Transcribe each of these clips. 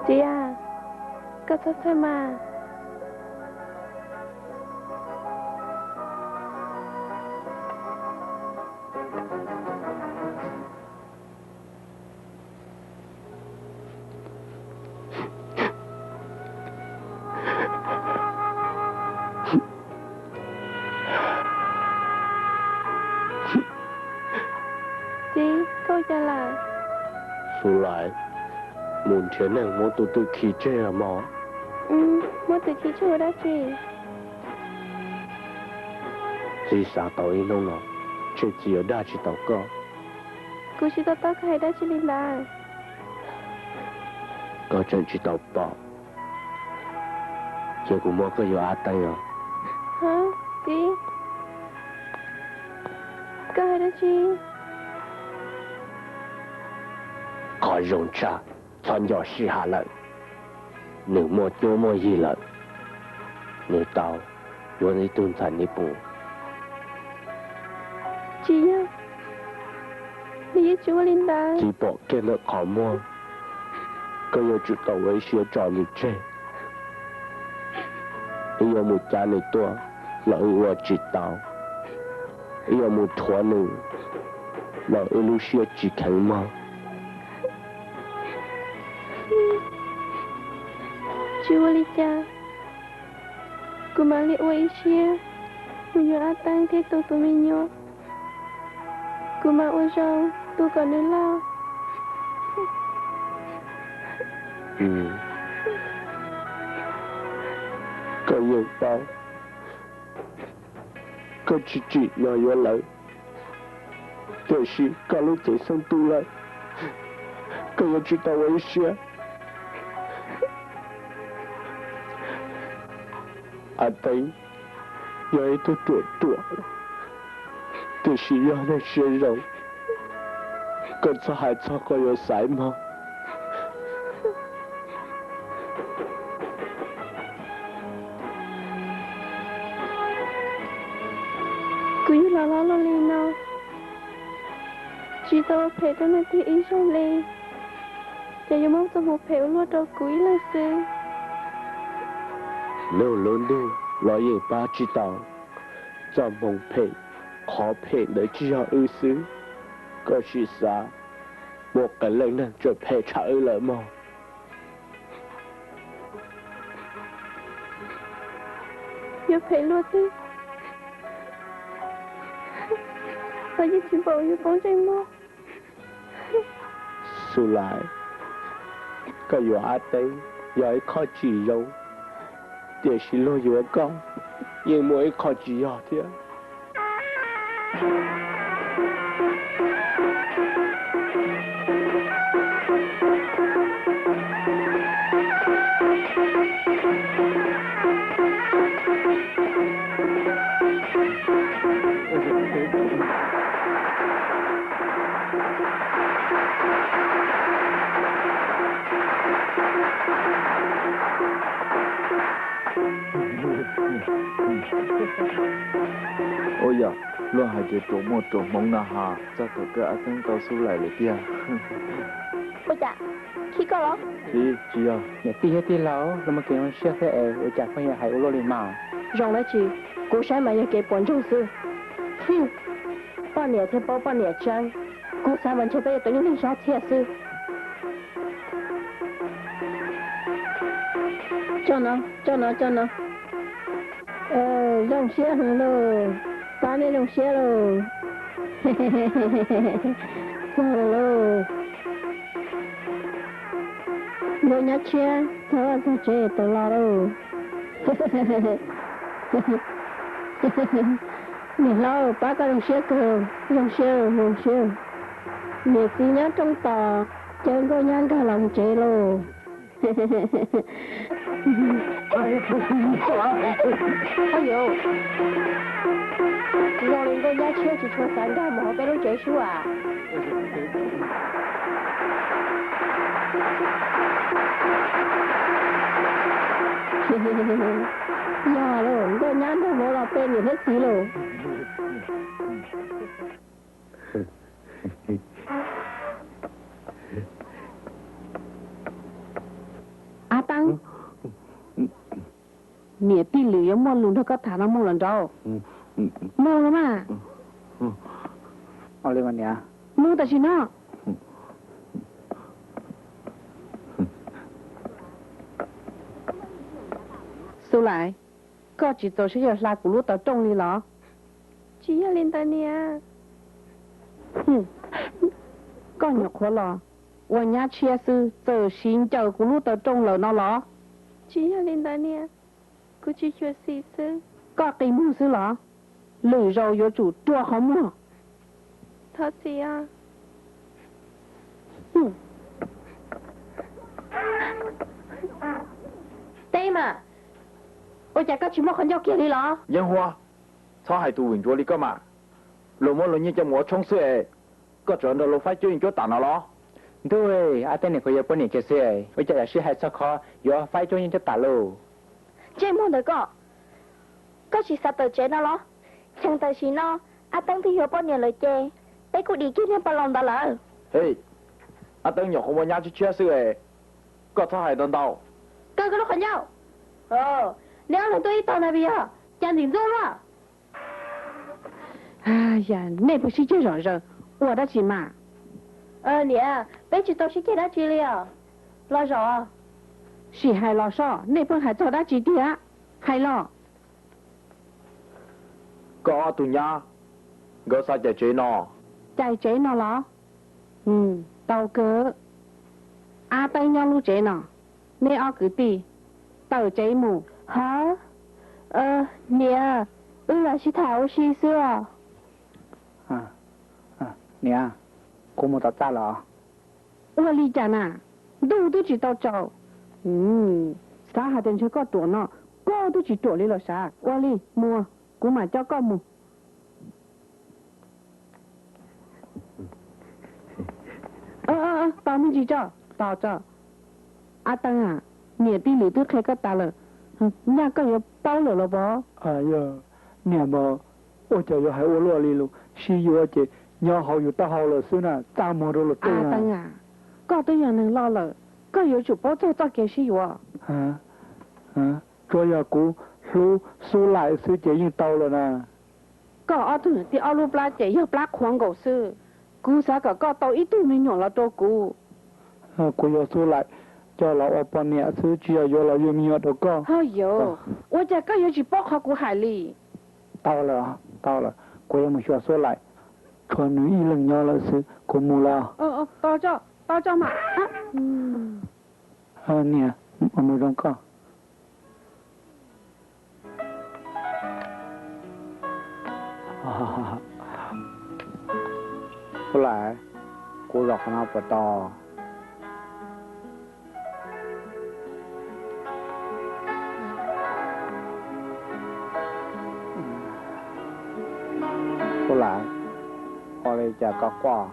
Txiv a, koj txhob txhawj mas. Txiv, koj ua cas lawm? Xu Lais, mus nrhiav neeg muab tus twm khi tseg los mog. Muab twm khi tseg ua dab tsi? Txiv xav tau ib hnub no, ntshe txiv yuav dag tsis tau koj. Kuv tsis to taub koj hais dab tsi li ntawd. Koj tseem tsis tau pom, ces kuv muab koj yuav Ab Teeb os. Txiv, koj hais dab tsi? Qhov zoo tshaj, txhob nco sij hawm lawm. Nws muaj cuab muaj yig lawm, nws tau yuav ib tug ntxhais nws pum. Tsis yog, nws yeej tsis ua li ntawd. Txiv pom kiag ntawm qhov muag, koj yuav tsum tau ua ib siab tso nws tseg. Wb yuav mus cav nws tuaj los wb ua tsis tau, wb yuav mus rhuav nws los wb lub siab tsis kheev mog. Tsis ua li cas, kuv mam li ua ib siab mus yuav Ab Teeb thiab tu tus me nyuam. Kuv mam ua zoo tu kom nws loj. Koj yeej paub, koj tsis tsim nyog yuav lawv, tiam sis koj lub cev xeeb tu lawm, koj yuav tsum tau ua ib siab. Ab Teeb yog ib tug ruam ruam, tiam sis yog neeg siab zoo. Koj txhob hais txog qhov yuav xaiv mog. Kuv yug los hlob luaj li no, tsis tau ua phem rau leej twg ib zaug li, ces yuav muab txoj hmoov phem ua luaj rau kuv ib leeg xwb. Nug lub ntuj los yeej pab tsis tau, txoj hmoov phem, qhov phem ntawd tsis yog wb xwb. Koj sim xav, muaj qee leej neeg tseem phem tshaj wb lawm mog. Yuav phem luaj twg los yeej tsis npaum yuav poob ntsej muag. Xu Lais, koj yuav Ab Teeb yog ib qho tsis zoo, tiam sis luag yuav koj yeej muaj ib qho tsis yog thiab. Ua yog luag hais tias ruam muaj ruam hmoov no ha, txog thaum kawg Ab Teeb tau Xu Lais lawm tiag. Ua cas, khib koj los? Tsis, tsis yog. Niam tij thiab tij laug, los muaj kev zoo siab thiab es ua cas pheej yuav hais ua luaj li mas? Zoo dab tsi, kuv saib mas yog kev puas ntsoog xwb. Poj niam thiaj paub poj niam tseeb, kuv xav mas ntshe peb yuav tau ib lub neej zoo thiab xwb. Coj no, coj no, coj no. Zoo siab heev lauj, pab nej zoo siab lauj. Txog lawm lauj. Nkauj nyab tshiab txog vaj txog tsev tau los lauj. Niam hlob, pab koj zoo siab kawg, zoo siab, zoo siab. Niam txiv nyob rooj tos, caw nkauj nyab nkag los tsev lauj. Oj yauv, zoo li nkauj nyab tshiab tsis tshua xav nkag mus hauv peb lub tsev sub as. Yog lauj, nkauj nyab nrog vauv los pe niam thiab txiv lauj. Ab Teeb, niam tij Lwm yuav muaj lus nrog koj tham no, mus los nraud. Mus los mas. Mus tam sim no. Xub Lais, koj tsis txaus siab yuav hla kuv lub taw rooj li los? Tsis yog li ntawd niam. Koj nyuam qhuav los ua nyab tshiab xwb txawm siv ncaws kuv lub taw rooj lawm no los? Tsis yog li ntawd niam, kuv tsis xyuam xim xwb. Koj qi muag xwb los? Lwm zaus yuav tsum rua qhov muag. Thov txim os. Teb mas, ua cas koj tsis muaj qhov ncauj kiag li los? Yeeb Huab, txhob hais tus vwm ntsuav li koj mas. Luag muab luag nyiaj coj mus ua tshoob xwb es koj tseem nrog luag faib cuab yeej cuab tam no los? Ntuj, Ab Teeb nim qhuav yuav poj niam kiag xwb, ua cas yuav sib hais txog qhov yuav faib cuab yeej cuab tam lauj? Ntsej muag ntawd koj, koj tsis xav tawm tsev no los? Cheem tam sim no Ab Teeb twb yuav poj niam lawm ces peb kuj dim kiag niag poj laus ntawd lawm. Hej, Ab Teeb nyuam qhuav muaj nyab tshiab tshiab xwb es koj txhob hais ntau ntau. Kaw koj lub qhov ncauj. Neb ob leeg tuaj ib tog ntag vim yog cas ntxim ntxub luaj. Nej pheej sib ceg zom zaws ua dab tsi mas? Niam, peb tsis tau sib ceg dab tsi li os. Los zaum. Sim hais los sob, nej pheej hais txog dab tsi tiag? Hais los. Koj ob tug nyab, nkawd xav cais tsev no. Cais tsev no los? Tau kawg. Ab Teeb nyob lub tsev no, neb ob kwv tij tawm tsev mus. Ha, niam, wb lam sib tham ua si xwb os. Niam, kuv mus tom txaj los. Ua li cas na? Ntuj twb tsis tau tsaus. Xav hais tias ntshe koj ruam no, koj twb tsis ruam li los sav. Ua li, mus, kuv mam coj koj mus. Tos me ntsis tso, tos tso. Ab Teeb a, niam tij Lwm twb qhia koj tas lawm, nyaj koj yuav paub lawm los pov? Yog, niam mas, ua cas yuav hais ua luaj li lus, sib yuav ces nyob hauv yus taub hau lawm xwb na, txaj muag rau luag tej. Ab Teeb a, koj twb yog neeg loj lawm, koj yuav tsum paub txog txoj kev sib yuav. Tsuas yog kuv hlub Xub Laim xwb ces yeej tau lawm na. Koj ob tug niam tij ob lub plab ces yog plab qhuav nkaus xwb. Kuv xav kom koj tau ib tug me nyuam los rau kuv. Kuv yuav Xub Laim coj los ua poj niam xwb, tsis yog yuav los yug me nyuam rau koj. Ho yuav, ua cas koj yuav tsis paub qhov kuv hais li? Tau lawm, tau lawm, kuv yuav mus xyuas Xub Laim, tshuav nws ib leeg nyob lawm xwb, kuv mus lawm. Tos tso mas. Niam, mus zoo koj. Xub Laim, kuv zaum qhov no puas tau? Xub Laim, ua li cas koj quaj?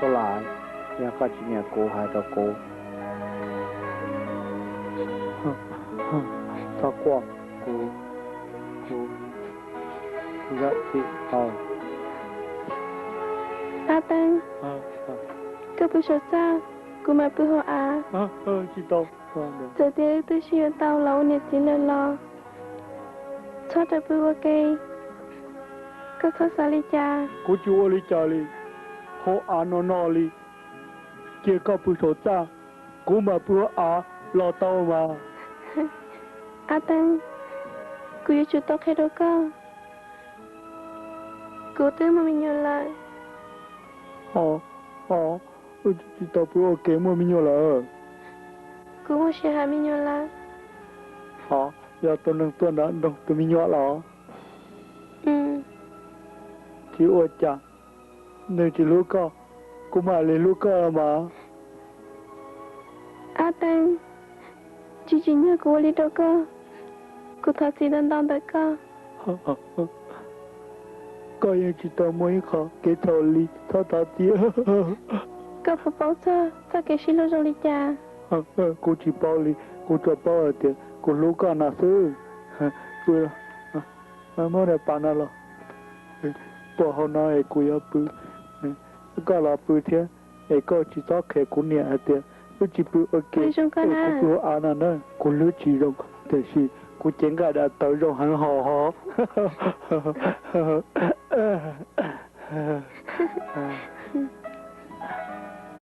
Xub Laim, yog koj tsis nyiam kuv hais rau kuv. Txhob quaj, kuv, kuv zam txim tau. Ab Teeb, koj pw saum txaj, kuv mam pw hauv av. Txawm tias wb twb sib yuav tau los ua niam txiv lawm los txhob rawm pw ua ke. Koj txhob xav li cas. Kuv tsis ua li cas li, hauv av no no li. Cia koj pw saum txaj, kuv mam pw hauv av los tau mas. Ab Teeb, kuv yuav tsum tau qhia rau koj, kuv twb muaj me nyuam lawm. Os, os, wb tsis tau pw ua ke muaj me nyuam lawm. Kuv muaj sij hawm me nyuam lawm. Os, yog tus neeg tuaj nram nroog tus me nyuam los? Tsis ua cas, nws tsis hlub koj, kuv mam li hlub koj los mas. Ab Teeb, tsis tsim nyog kuv ua li rau koj, kuv thov txim ntau ntau ntawm koj. Koj yeej tsis tau muaj ib qho kev txhaum li, txhob thov txim. Koj puas paub txog txoj kev sib hlub zoo li cas? Kuv tsis paub li, kuv tsuas paub hais tias kuv hlub koj no xwb. Pw, muab daim pam no los, pov hauv no es kuv yuav pw, koj los pw thiab. Es koj tsis txhob qhia kuv niam hais tias wb tsis pw ua ke, kuv pw hauv av no na. Kuv hlwb tsis zoo, tiam sis kuv cev nqaij daim tawv zoo heev hos hos.